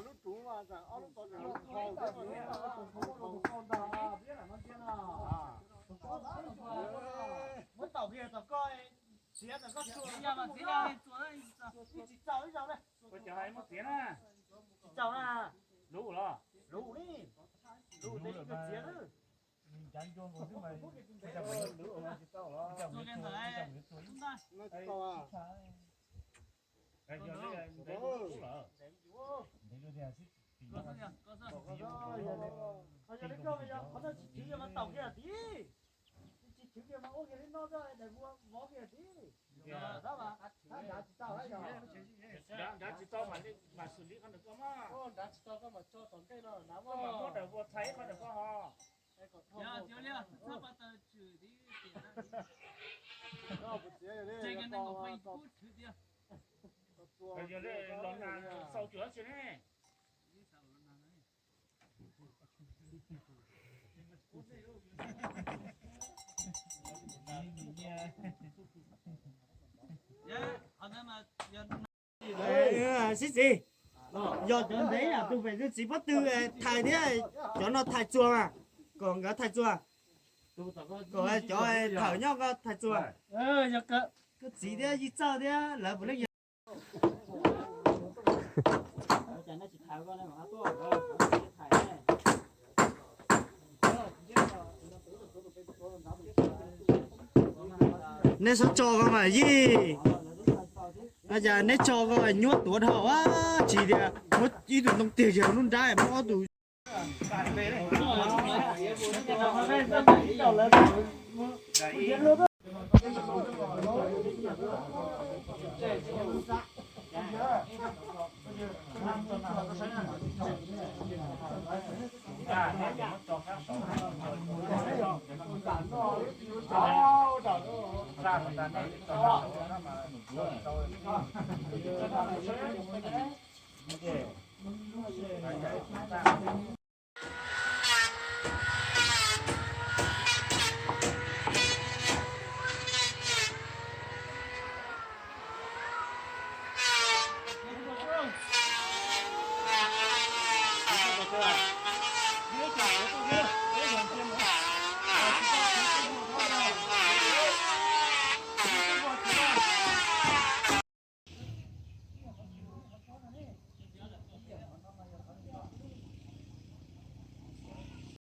Muab taum kiag tom koj, txiav tom koj txua, txiav tsis txaus ib zaug na. Tsis txaus na. Luv los? Luv li. Luv li koj txiav lawm. Yog li koj mas yog qhov no tsis chwv yog mas taum kiag lawm tid. Tsis chwv kiag mas ua kiag li no, daim vov kiag lawm tid. Nrad tsis tau, nrad tsis tau mas xws li qhov ntawm koj mas, nrad tsis tau koj mas tso tom ntej no, nrad mas muab daim vov txhais ib qho ntawm koj ho. Yog li los na, xaus cuag dab tsi ne. Sib txiv, yog cov ntev yam tus pem tus txiv pob tw thais thiab, cov no thais txuas mas, kom nkawd thais txuas, kom cov thawm nyob koj thais txuas. Koj txiv thiab yij txawj thiab lawv puav leej yog. Nej txhob tso ko mas yij. Cas neb tso ko nyuaj tuav dhau, tsis tias muab ib tug ntoo tiag yog lub nrab muab ob tug.